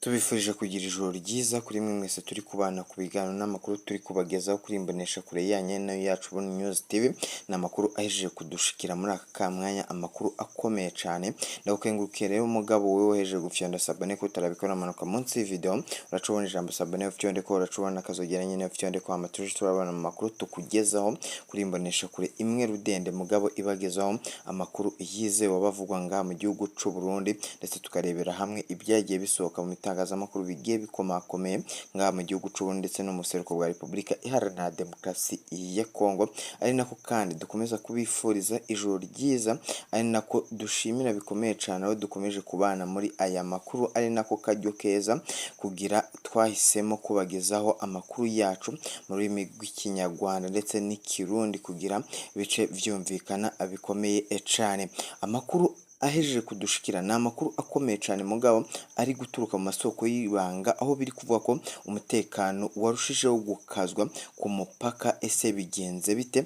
Tubifurije kugira ijoro ryiza kuri mwe mwese turi kubana ku biganiro n'amakuru turi kubagezaho kuri imbonesha kure yanyu nayo yacu Buno News TV. Ni amakuru ahejeje kudushikira muri aka kamwanya, amakuru akomeye cyane. Ndagukengurukiye rero umugabo wowe wohejeje gufyonda s'abonner, ko utarabikora manuka munsi y'ivideo, uracubona ijambo s'abonner, ufyonde ko uracubona akazogera nyine, ufyonde ko hama tuje turabana mu makuru tukugezaho kuri imbonesha kure imwe rudende mugabo ibagezaho amakuru yizewe bavugwa ngaha mu gihugu c'u Burundi, ndetse tukarebera hamwe ibyagiye bisohoka mu bitangazamakuru bigiye bikomakomeye ngaha mu gihugu c'u Burundi ndetse no mu buseruko bwa Repubulika Iharanira Demokarasi ya Kongo. Ari nako kandi dukomeza kubifuriza ijoro ryiza, ari nako dushimira bikomeye cyane aho dukomeje kubana muri aya makuru, ari nako karyo keza kugira twahisemo kubagezaho amakuru yacu mu rurimi rw'Ikinyarwanda ndetse n'Ikirundi kugira bice vyumvikana bikomeye cane. Amakuru ahejeje kudushikira ni amakuru akomeye cyane mugabo ari guturuka mu masoko y'ibanga, aho biri kuvuga ko umutekano warushijeho gukazwa ku mupaka. Ese bigenze bite?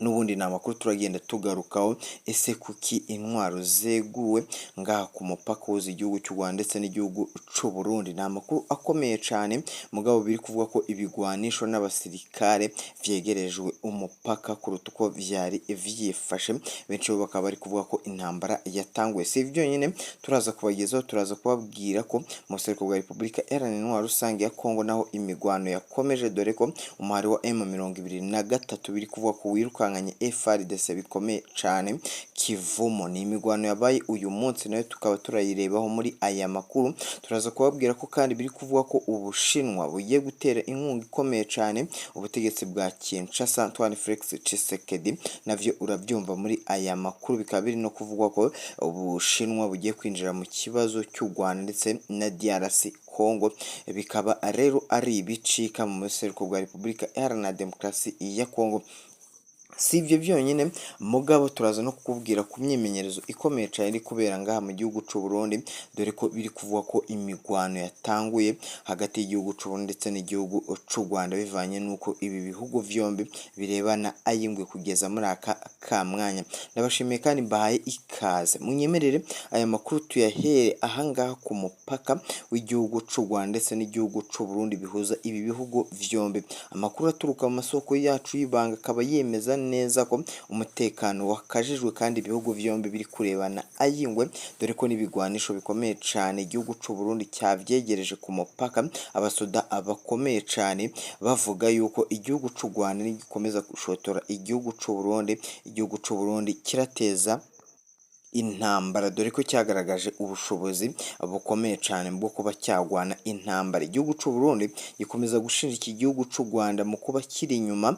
N'ubundi ni amakuru turagenda tugarukaho. Ese kuki intwaro zeguwe ngaha ku mupaka uhuza igihugu cy'u Rwanda ndetse n'igihugu c'u Burundi? Ni amakuru akomeye cyane mugabo biri kuvuga ko ibigwanisho n'abasirikare vyegerejwe umupaka kuruta uko vyari vyifashe. Benshi bo bakaba bari kuvuga ko intambara yatanguye. Si byonyine turaza kubagezaho, turaza kubabwira ko mu buseruko bwa Repubulika Iharanira Intwaro Rusange ya Kongo naho imigwano yakomeje, dore ko umuhari wa M23 biri kuvuga ko wirukankanye FARDC bikomeye cane. Kivumo ni imigwano yabaye uyu munsi, nayo tukaba turayirebaho muri aya makuru. Turaza kubabwira ko kandi biri kuvuga ko Ubushinwa bugiye gutera inkunga ikomeye cane ubutegetsi bwa Kinshasa, Antoine Felix Tshisekedi. Navyo urabyumva muri aya makuru. Bikaba biri no kuvugwa ko Ubushinwa bugiye kwinjira mu kibazo cy'u Rwanda ndetse na DRC Congo, bikaba rero ari ibicika mu buseruko bwa Repubulika Iharanira Demokarasi ya Congo. Si ibyo byonyine mugabo turaza no kukubwira ku myimenyerezo ikomeye cyane iri kubera ngaha mu gihugu c'u Burundi, dore ko biri kuvuga ko imigwano yatanguye hagati y'igihugu c'u Burundi ndetse n'igihugu c'u Rwanda, bivanye n'uko ibi bihugu vyombi birebana ay'ingwe kugeza muri aka kamwanya. Ndabashimiye kandi mbahaye ikaze. Munyemerere aya makuru tuyahere ahangaha ku mupaka w'igihugu c'u Rwanda ndetse n'igihugu c'u Burundi bihuza ibi bihugu vyombi. Amakuru aturuka mu masoko yacu y'ibanga akaba yemeza neza ko umutekano wakajijwe kandi ibihugu vyombi biri kurebana ay'ingwe, dore ko n'ibigwanisho bikomeye cane igihugu c'u Burundi cyavyegereje ku mupaka. Abasoda bakomeye cane bavuga yuko igihugu c'u Rwanda nigikomeza gushotora igihugu c'u Burundi, igihugu c'u Burundi kirateza intambara, dore ko cyagaragaje ubushobozi bukomeye cyane bwo kuba cyagwana intambara. Igihugu c'u Burundi gikomeza gushinja iki gihugu c'u Rwanda mu kuba kiri inyuma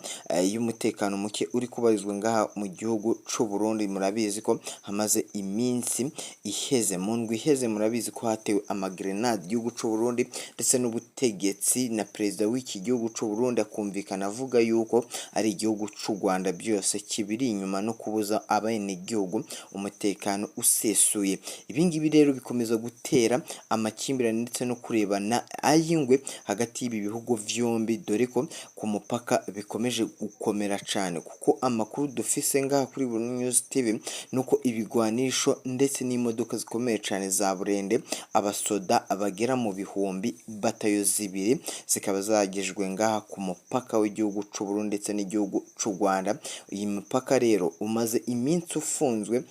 y'umutekano muke uri kubarizwa ngaha mu gihugu c'u Burundi. Murabizi ko hamaze iminsi iheze, mu ndwi iheze, murabizi ko hatewe amagrenade igihugu c'u Burundi ndetse n'ubutegetsi, na perezida w'iki gihugu c'u Burundi akumvikana avuga yuko ari igihugu c'u Rwanda byose kibiri inyuma no kubuza abenegihugu umutekano usesuye. Ibi ngibi rero bikomeza gutera amakimbirane ndetse no kurebana ay'ingwe hagati y'ibi bihugu vyombi, dore ko ku mupaka bikomeje gukomera cane, kuko amakuru dufise ngaha kuri Burundi News TV nuko ibigwanisho ndetse n'imodoka zikomeye cane za burende, abasoda bagera mu bihumbi, batayo 2 zikaba zagejwe ngaha ku mupaka w'igihugu c'u Burundi ndetse n'igihugu c'u Rwanda. Iyi mupaka rero umaze iminsi ufunzwe,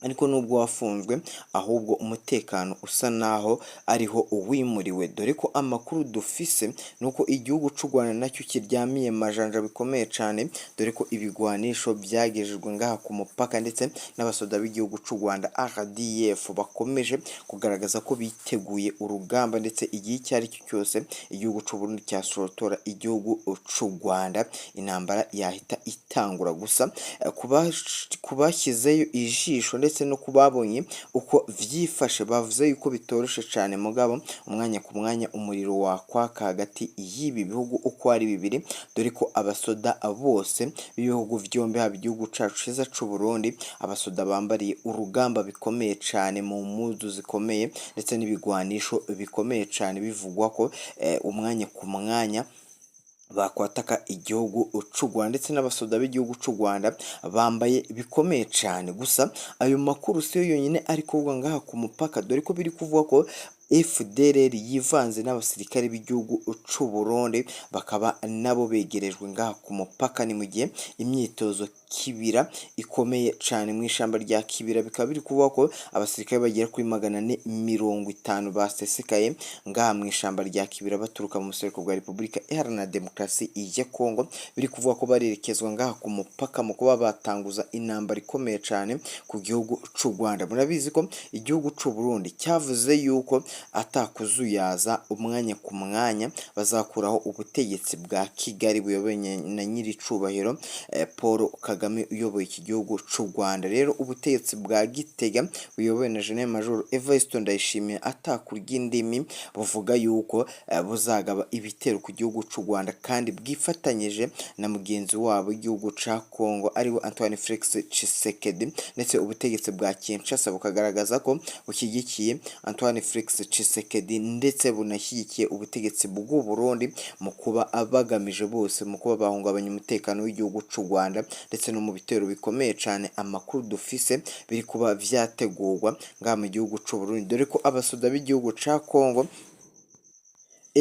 ariko nubwo wafunzwe ahubwo umutekano usa naho ariho uwimuriwe, dore ko amakuru dufise nuko igihugu c'u Rwanda nacyo kiryamiye majanja bikomeye cane, dore ko ibigwanisho byagejejwe ngaha ku mupaka ndetse n'abasoda b'igihugu c'u Rwanda RDF bakomeje kugaragaza ko biteguye urugamba, ndetse igihe icyo ari cyo cyose igihugu c'u Burundi cyashotora igihugu c'u Rwanda, intambara yahita itangura. Gusa kubashyizeyo ijisho ndetse no kubabonye uko vyifashe bavuze yuko bitoroshe cane mugabo umwanya ku mwanya umuriro wakwaka hagati y'ibi bihugu uko ari bibiri, dore ko abasoda bose b'ibihugu vyombi, haba igihugu cacu ciza c'u Burundi, abasoda bambariye urugamba bikomeye cane mu mpuzu zikomeye ndetse n'ibigwanisho bikomeye cane, bivugwa ko umwanya ku mwanya bakwataka igihugu c'u Rwanda, ndetse n'abasoda b'igihugu c'u Rwanda bambaye bikomeye cane. Gusa ayo makuru siyo yonyine ari kuvugwa ngaha ku mupaka, dore ko biri kuvugwa ko FDLR yivanze n'abasirikare b'igihugu c'u Burundi, bakaba nabo begerejwe ngaha ku mupaka. Ni mu gihe imyitozo Kibira ikomeye cane mu ishamba rya Kibira, bikaba biri kuvuga ko abasirikare bagera kuri 450 basesekaye ngaha mu ishamba rya Kibira baturuka mu buseruko bwa Repubulika Iharanira Demokarasi ya Kongo. Biri kuvuga ko barerekezwa ngaha ku mupaka mu kuba batanguza intambara ikomeye cane ku gihugu c'u Rwanda. Murabizi ko igihugu c'u Burundi cyavuze yuko atakuzuyaza, umwanya ku mwanya bazakuraho ubutegetsi bwa Kigali buyobowe na nyiricubahiro Paul Kagame uyoboye iki gihugu c'u Rwanda. Rero ubutegetsi bwa Gitega buyobowe na General Major Evariste Ndayishimiye atakurya indimi, buvuga yuko buzagaba ibitero ku gihugu c'u Rwanda kandi bwifatanyije na mugenzi wabo w'igihugu ca Congo, ariwe Antoine Felix Tshisekedi, ndetse ubutegetsi bwa Kinshasa bukagaragaza ko bushyigikiye Antoine Felix Tshisekedi, ndetse bunashyigikiye ubutegetsi bw'u Burundi mu kuba bagamije bose mu kuba bahungabanya umutekano w'igihugu c'u Rwanda, ndetse no mu bitero bikomeye cane. Amakuru dufise, biri kuba vyategurwa ngaha mu gihugu c'u Burundi, dore ko abasoda b'igihugu ca Congo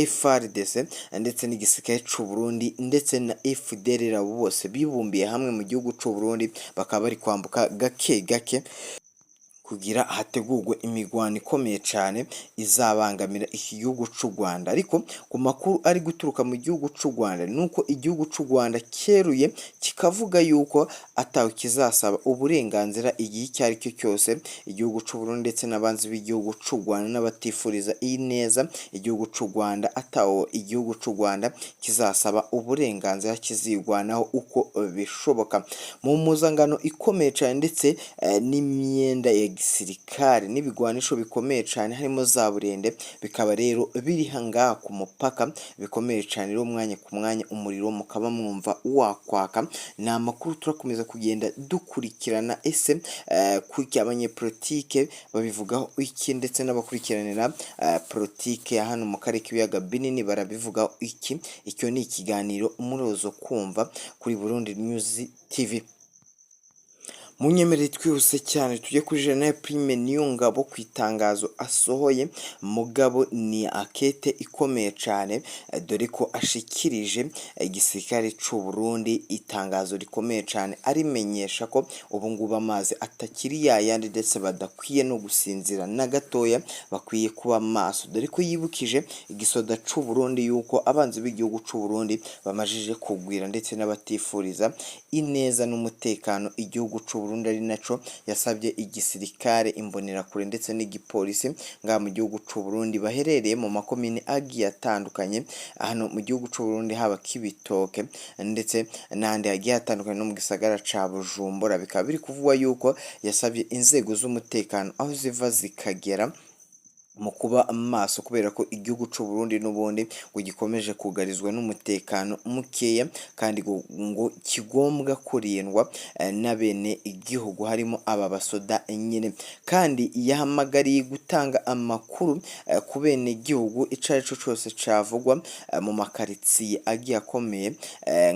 FARDC ndetse n'igisirikare c'u Burundi ndetse na FDLR, abo bose bibumbiye hamwe mu gihugu c'u Burundi, bakaba bari kwambuka gake gake kugira hategurwe imigwano ikomeye cane izabangamira iki gihugu c'u Rwanda. Ariko ku makuru ari guturuka mu gihugu c'u Rwanda, nuko igihugu c'u Rwanda cyeruye kikavuga yuko atawe kizasaba uburenganzira igihe icyo ari cyo cyose igihugu c'u Burundi ndetse n'abanzi b'igihugu c'u Rwanda n'abatifuriza ineza igihugu c'u Rwanda, atawe igihugu c'u Rwanda kizasaba uburenganzira, kizigwanaho uko bishoboka mu mpuzangano ikomeye cane, ndetse n'imyenda ya gisirikare n'ibigwanisho bikomeye cane harimo za burende, bikaba rero biri ngaha ku mupaka bikomeye cane. Rero umwanya ku mwanya umuriro mukaba mwumva wakwaka. Ni amakuru turakomeza kugenda dukurikirana. Ese kuki abanyepolitike babivugaho iki, ndetse n'abakurikiranira politike ya hano mu karere k'ibiyaga binini barabivugaho iki? Icyo ni ikiganiro murozo kumva kuri Burundi News TV. Munyemerere twihuse cyane tujye kuri General Prime Niyongabo ku itangazo asohoye. Mugabo ni akete ikomeye cyane, dore ko ashikirije igisirikare c'u Burundi itangazo rikomeye cyane, arimenyesha ko ubu ngubu amazi atakiri yayandi, ndetse badakwiye no gusinzira na gatoya, bakwiye kuba maso, dore ko yibukije igisoda c'u Burundi yuko abanzi b'igihugu c'u Burundi bamajije kugwira, ndetse n'abatifuriza ineza n'umutekano igihugu c'u Burundi, ari naco yasabye igisirikare, imbonerakure ndetse n'igipolisi ngaha mu gihugu c'u Burundi baherereye mu makomine agiye atandukanye hano mu gihugu c'u Burundi, haba Kibitoke ndetse n'ahandi hagiye hatandukanye no mu gisagara ca Bujumbura. Bikaba biri kuvugwa yuko yasabye inzego z'umutekano aho ziva zikagera mu kuba maso, kubera ko igihugu c'u Burundi n'ubundi ngo gikomeje kugarizwa n'umutekano mukeya, kandi ngo kigombwa kurindwa n'abene igihugu harimo aba basoda nyine. Kandi yahamagariye gutanga amakuru ku bene gihugu ico arico cose cavugwa mu makaritsiye agiye akomeye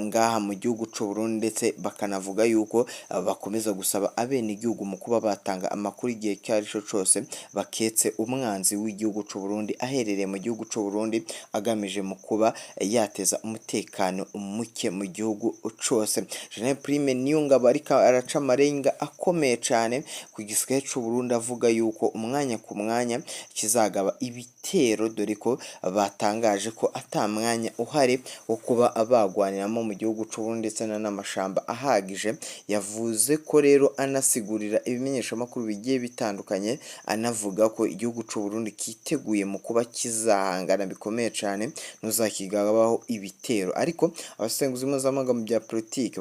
ngaha mu gihugu c'u Burundi, ndetse bakanavuga yuko bakomeza gusaba abene gihugu mu kuba batanga amakuru igihe icyo arico cose baketse umwanzi w'igihugu c'u Burundi aherereye mu gihugu c'u Burundi, agamije mu kuba yateza umutekano muke mu gihugu cose. General Prime Niyongabo ariko araca amarenga akomeye cane ku gisirikare c'u Burundi, avuga yuko umwanya ku mwanya kizagaba ibitero, dore ko batangaje ko ata mwanya uhari wo kuba bagwaniramo mu gihugu c'u Burundi, ndetse n'amashamba ahagije. Yavuze ko rero anasigurira ibimenyeshamakuru bigiye bitandukanye, anavuga ko igihugu c'u Burundi kiteguye mu kuba kizahangana bikomeye cane n'uzakigabaho ibitero. Ariko abasenguzi mpuzamahanga mu bya politike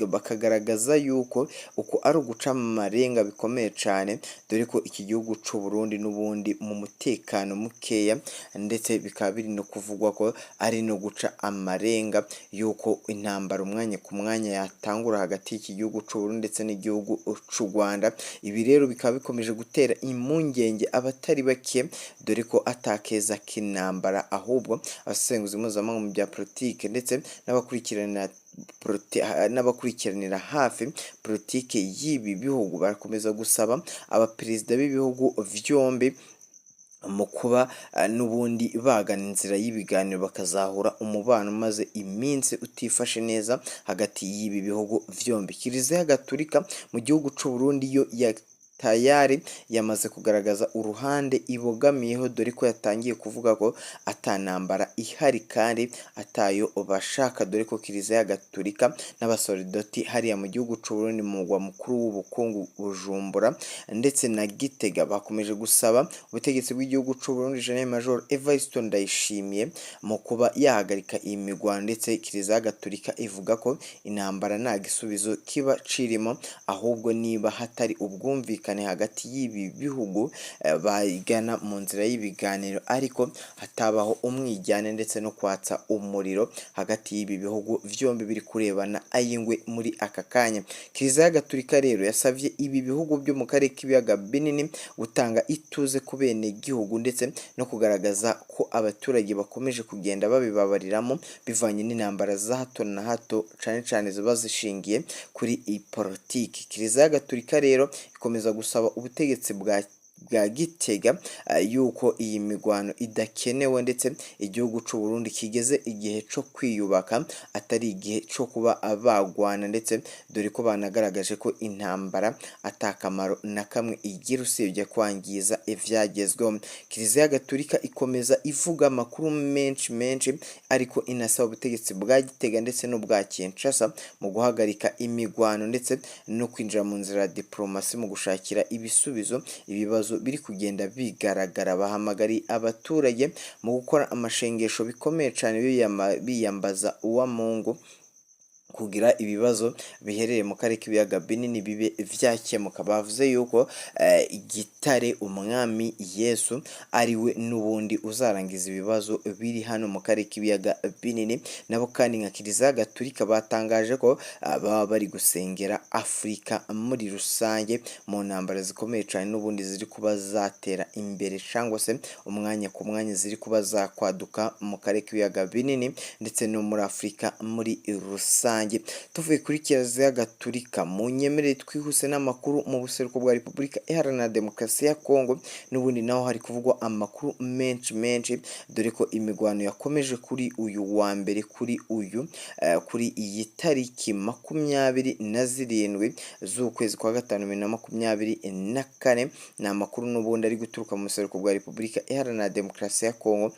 bakagaragaza yuko uko ari uguca amarenga bikomeye cane, dore ko iki gihugu c'u Burundi n'ubundi mu mutekano mukeya, ndetse bikaba biri no kuvugwa ko ari no guca amarenga yuko intambara umwanya ku mwanya yatangura hagati y'iki gihugu c'u Burundi ndetse n'igihugu c'u Rwanda. Ibi rero bikaba bikomeje gutera impungenge abatari bake, dore ko atakeza k'intambara, ahubwo abasenguzi mpuzamahanga mu bya politike ndetse n'abakurikiranira hafi politike y'ibi bihugu barakomeza gusaba abaperezida b'ibihugu vyombi Mu kuba n'ubundi bagana inzira y'ibiganiro bakazahura umubano maze iminsi utifashe neza hagati y'ibi bihugu vyombi. Kiliziya Gatulika mu gihugu c'u Burundi yo ya tayari yamaze kugaragaza uruhande ibogamiyeho, dore ko yatangiye kuvuga ko atanambara ihari kandi atayo bashaka, dore ko Kiliziya Gatulika n'abasoridoti hariya mu gihugu c'u Burundi, mu mugwa mukuru w'ubukungu Bujumbura ndetse na Gitega, bakomeje gusaba ubutegetsi bw'igihugu c'u Burundi, General Major Evariste Ndayishimiye, mu kuba yahagarika iyi migwano. Ndetse Kiliziya Gatulika ivuga ko intambara nta gisubizo kiba cirimo, ahubwo niba hatari ubwumvikane hagati y'ibi bihugu bagana mu nzira y'ibiganiro, ariko hatabaho umwijyane ndetse no kwatsa umuriro hagati y'ibi bihugu vyombi biri kurebana ay'ingwe muri aka kanya. Kiliziya Gatulika rero yasavye ibi bihugu byo mu karere k'ibiyaga binini gutanga ituze ku bene gihugu ndetse no kugaragaza ko abaturage bakomeje kugenda babibabariramo bivanye n'intambara za hato na hato, cane cane ziba zishingiye kuri iyi politiki. Kiliziya Gatulika rero ikomeza gusaba ubutegetsi bwa Gitega yuko iyi migwano idakenewe, ndetse igihugu c'u Burundi kigeze igihe co kwiyubaka, atari igihe co kuba bagwana, ndetse dore ko banagaragaje ko intambara atakamaro na kamwe igira usibye kwangiza ivyagezweho. Kiliziya Gatulika ikomeza ivuga amakuru menshi menshi, ariko inasaba ubutegetsi bwa Gitega ndetse n'ubwa Kinshasa mu guhagarika imigwano ndetse no kwinjira mu nzira ya diplomasi mu gushakira ibisubizo ibibazo biri kugenda bigaragara. Bahamagariye abaturage mu gukora amashengesho bikomeye cyane, biyambaza uwa Mungu kugira ibibazo biherereye mu karere k'ibiyaga binini bibe vyakemuka. Bavuze yuko igitare umwami Yesu ari we n'ubundi uzarangiza ibibazo biri hano mu karere k'ibiyaga binini. Nabo kandi nka Kiliziya Gatulika batangaje ko baba bari gusengera Afurika muri rusange mu ntambara zikomeye cyane n'ubundi ziri kuba zatera imbere, cyangwa se umwanya ku mwanya ziri kuba zakwaduka mu karere k'ibiyaga binini ndetse no muri Afurika muri rusange. Tuvuye kuri Kiliziya Gatulika, mu nyemerere twihuse n'amakuru mu buseruko bwa Repubulika Iharanira Demokarasi ya Kongo. N'ubundi naho hari kuvugwa amakuru menshi menshi, dore ko imigwano yakomeje kuri uyu wa mbere, kuri uyu kuri iyi tariki 27 z'ukwezi kwa gatanu 2024. Ni amakuru n'ubundi ari guturuka mu buseruko bwa Repubulika Iharanira Demokarasi ya Kongo,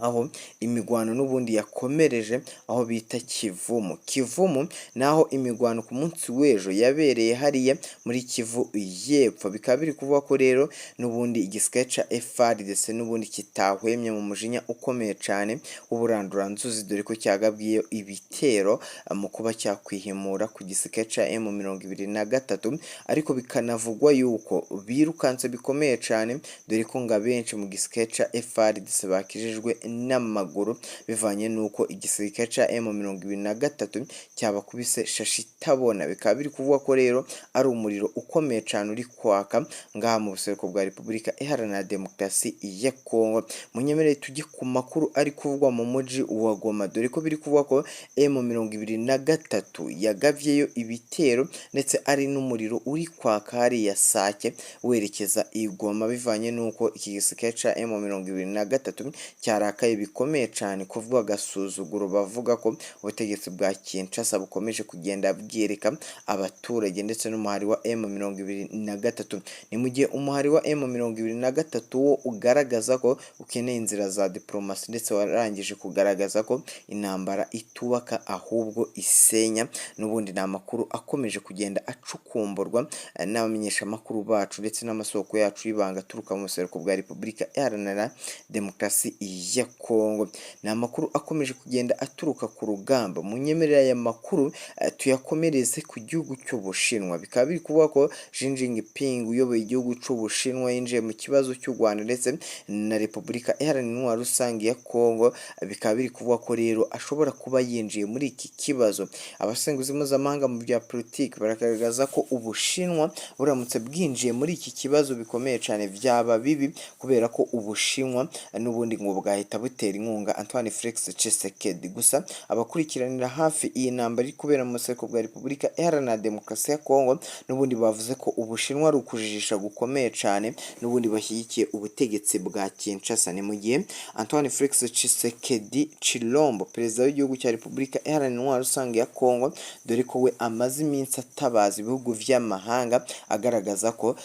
aho imigwano n'ubundi yakomereje aho bita Kivumu. Kivumu naho imigwano ku munsi w'ejo yabereye hariya muri Kivu y'Epfo. Bikaba biri kuvuga ko rero n'ubundi igisirikare ca FARDC n'ubundi kitahwemye mu mujinya ukomeye cyane w'uburanduranzuzi, dore ko cyagabwiye ibitero mu kuba cyakwihimura ku gisirikare ca M23, ariko bikanavugwa yuko birukanse bikomeye cyane, dore ko ngo abenshi mu gisirikare ca FARDC bakijijwe n'amaguru bivanye n'uko igisirikare ca M23 cyabakubise shashi itabona. Bikaba biri kuvuga ko rero ari umuriro ukomeye cyane uri kwaka ngaha mu buseruko bwa Repubulika Iharanira Demokarasi ya Kongo. Munyemerere tujye ku makuru ari kuvugwa mu mujyi wa Goma, dore ko biri kuvuga ko M23 yagabyeyo ibitero ndetse ari n'umuriro uri kwaka hariya Sake werekeza i Goma, bivanye n'uko iki gisirikare ca M23 cyarakaye bikomeye cyane kuvuga agasuzuguro bavuga ko ubutegetsi bwa Kinshasa bukomeje kugenda bwereka abaturage ndetse n'umuhari wa M23. Ni mu gihe umuhari wa M23 wo ugaragaza ko ukeneye inzira za diplomasi, ndetse warangije kugaragaza ko intambara itubaka ahubwo isenya. N'ubundi ni amakuru akomeje kugenda acukumburwa n'abamenyeshamakuru bacu ndetse n'amasoko yacu y'ibanga aturuka mu buseruko bwa Repubulika Iharanira Demokarasi ya Kongo. Ni amakuru akomeje kugenda aturuka ku rugamba. Mu nyemerere aya makuru tuyakomereze ku gihugu cy'Ubushinwa. Bikaba biri kuvuga ko Xi Jinping uyoboye igihugu cy'Ubushinwa yinjiye mu kibazo cy'u Rwanda ndetse na Repubulika Iharanira Intwaro Rusange ya Kongo. Bikaba biri kuvuga ko rero ashobora kuba yinjiye muri iki kibazo. Abasenguzi mpuzamahanga mu bya politiki baragaragaza ko Ubushinwa buramutse bwinjiye muri iki kibazo bikomeye cyane byaba bibi, kubera ko Ubushinwa n'ubundi ngo bwahita bugahita butera inkunga Antoine Felix Tshisekedi. Gusa abakurikiranira hafi iyi ntambara iri kubera mu buseruko bwa Repubulika Iharanira Demokarasi ya Kongo n'ubundi bavuze ko Ubushinwa ari ukujijisha gukomeye cane, n'ubundi bashyigikiye ubutegetsi bwa Kinshasa. Ni mu gihe Antoine Felix Tshisekedi Tshilombo, perezida w'igihugu cya Repubulika Iharanira Intwaro Rusange ya Kongo, dore ko we amaze iminsi atabaza ibihugu vy'amahanga, agaragaza ko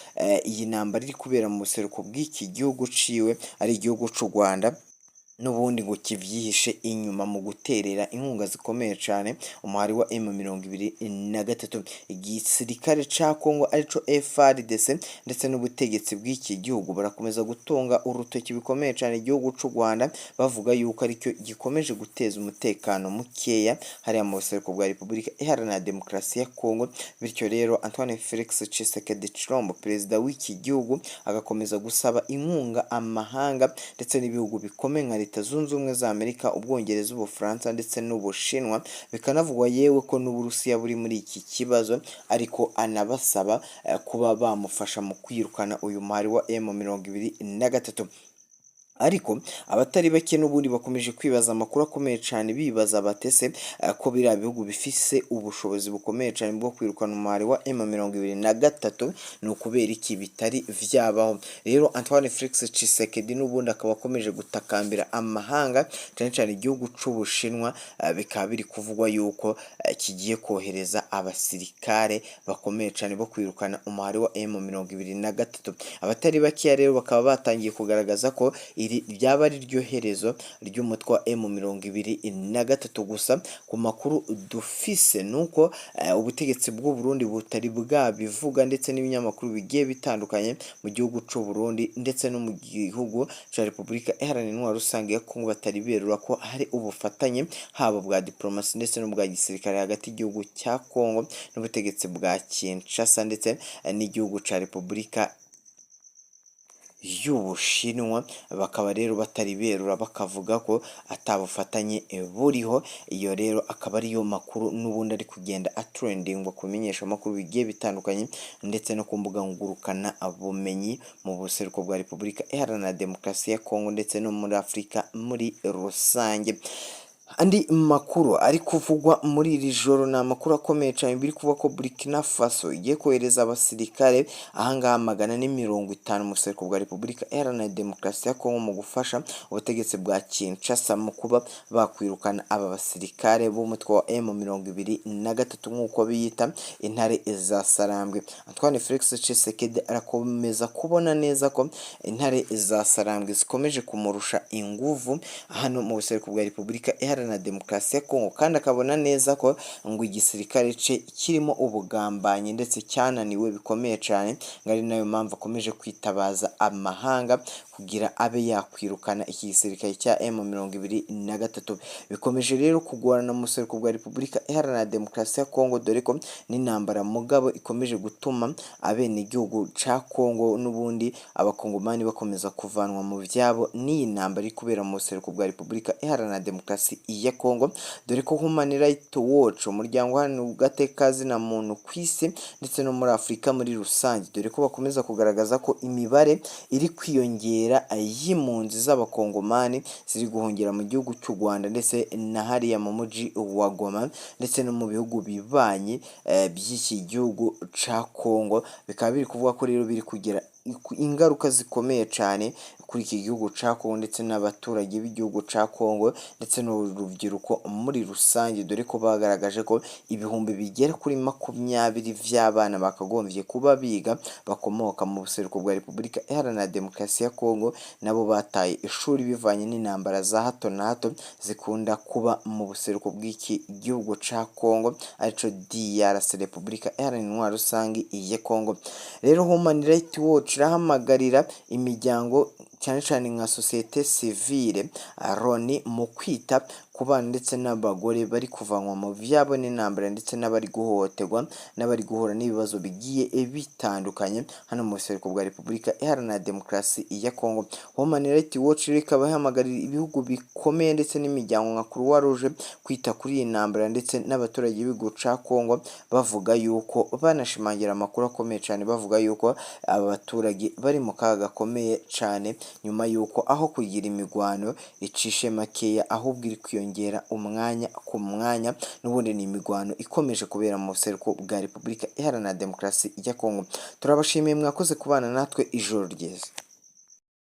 iyi ntambara iri kubera mu buseruko bw'iki gihugu ciwe ari igihugu c'u Rwanda n'ubundi ngo kivyihishe inyuma mu guterera inkunga zikomeye cane umuhari wa M23. Igisirikare ca Congo arico FARDC ndetse n'ubutegetsi bw'iki gihugu barakomeza gutunga urutoki bikomeye cane igihugu c'u Rwanda, bavuga yuko aricyo gikomeje guteza umutekano mukeya hariya mu buseruko bwa Repubulika Iharanira Demokarasi ya Congo. Bityo rero Antoine Felix Tshisekedi Tshilombo, perezida w'iki gihugu, agakomeza gusaba inkunga amahanga ndetse n'ibihugu bikomeye nka Leta Zunze Ubumwe za Amerika, Ubwongereza, Ubufaransa ndetse n'Ubushinwa. Bikanavugwa yewe ko n'Uburusiya buri muri iki kibazo, ariko anabasaba kuba bamufasha mu kwirukana uyu muhari wa M23. Ariko abatari bake n'ubundi bakomeje kwibaza amakuru akomeye cyane, bibaza batese ko biriya bihugu bifise ubushobozi bukomeye cyane bwo kwirukana umuhari wa M23, ni ukubera iki bitari vyabaho? Rero Antoine Felix Tshisekedi n'ubundi akaba akomeje gutakambira amahanga, cyane cyane igihugu c'Ubushinwa. Bikaba biri kuvugwa yuko kigiye kohereza abasirikare bakomeye cyane bo kwirukana umuhari wa M23. Abatari bakeya rero bakaba batangiye kugaragaza ko iri ryaba ari ryo herezo ry'umutwe wa M23. Gusa ku makuru dufise nuko ubutegetsi bw'u Burundi butari bwabivuga, ndetse n'ibinyamakuru bigiye bitandukanye mu gihugu c'u Burundi ndetse no mu gihugu ca Repubulika Iharanira Intwaro Rusange ya Kongo batari berura ko hari ubufatanye haba bwa diplomasi ndetse n'ubwa gisirikare hagati y'igihugu cya Kongo n'ubutegetsi bwa Kinshasa ndetse n'igihugu ca Repubulika y'Ubushinwa. Bakaba rero batari berura, bakavuga ko atabufatanye buriho. Iyo rero akaba ariyo makuru n'ubundi ari kugenda atrendingwa ku bimenyeshamakuru bigiye bitandukanye ndetse no ku mbuga ngurukana bumenyi mu buseruko bwa Repubulika Iharanira Demokarasi ya Kongo ndetse no muri Afurika muri rusange. Andi makuru ari kuvugwa muri iri joro ni amakuru akomeye cyane. Biri kuvuga ko Burkina Faso igiye kohereza abasirikare ahangaha 450 mu buseruko bwa Repubulika Iharanira Demokarasi ya Kongo mu gufasha ubutegetsi bwa Kinshasa mu kuba bakwirukana aba basirikare b'umutwe wa M23 nk'uko biyita intare za Sarambwe. Antoine Felix Tshisekedi arakomeza kubona neza ko intare za Sarambwe zikomeje kumurusha inguvu hano mu buseruko bwa Repubulika Iharanira Demokarasi ya Kongo, kandi akabona neza ko ngo igisirikare cye kirimo ubugambanyi ndetse cyananiwe bikomeye cyane, ngo ari nayo mpamvu akomeje kwitabaza amahanga kugira abe yakwirukana iki gisirikare cya M23. Bikomeje rero kugorana mu buseruko bwa Repubulika Iharanira Demokarasi ya Kongo, dore ko n'intambara mugabo ikomeje gutuma abenegihugu ca Kongo n'ubundi abakongomani bakomeza kuvanwa mu byabo n'iyi ntambara iri kubera mu buseruko bwa Repubulika Iharanira Demokarasi ya Kongo, dore ko Human Rights Watch, umuryango uharanira agateka muntu ku isi ndetse no muri Afurika muri rusange, dore ko bakomeza kugaragaza ko imibare iri kwiyongera y'impunzi z'abakongomani ziri guhungira mu gihugu cy'u Rwanda ndetse na hariya mu mujyi wa Goma ndetse no mu bihugu bibanyi by'iki gihugu ca Kongo. Bikaba biri kuvuga ko rero biri kugira ingaruka zikomeye cyane kuri iki gihugu ca Kongo ndetse n'abaturage b'igihugu ca Kongo ndetse n'urubyiruko muri rusange, dore ko bagaragaje ko 20,000 by'abana bakagombye kuba biga bakomoka mu buseruko bwa Repubulika Iharanira Demokarasi ya Kongo nabo bataye ishuri bivanye n'intambara za hato na hato zikunda kuba mu buseruko bw'iki gihugu ca Kongo, arico DRC, Repubulika Iharanira Intwaro Rusange ya Kongo. Rero Human Rights Watch irahamagarira imiryango, cyane cyane nka sosiyete sivile, Loni, mu kwita ku bana ndetse n'abagore bari kuvanwa mu vyabo n'intambara, ndetse n'abari guhohoterwa n'abari guhura n'ibibazo bigiye bitandukanye hano mu buseruko bwa Repubulika Iharanira Demokarasi ya Kongo. Human Rights Watch rero ikaba ihamagarira ibihugu bikomeye ndetse n'imiryango nka Croix Rouge kwita kuri iyi ntambara ndetse n'abaturage b'igihugu ca Kongo, bavuga yuko banashimangira amakuru akomeye cyane, bavuga yuko aba baturage bari mu kaga gakomeye cyane, nyuma yuko aho kugira imigwano icishe makeya ahubwo iri kwiyongera umwanya ku mwanya. N'ubundi ni imigwano ikomeje kubera mu buseruko bwa Repubulika Iharanira Demokarasi ya Kongo. Turabashimiye, mwakoze kubana natwe, ijoro ryiza.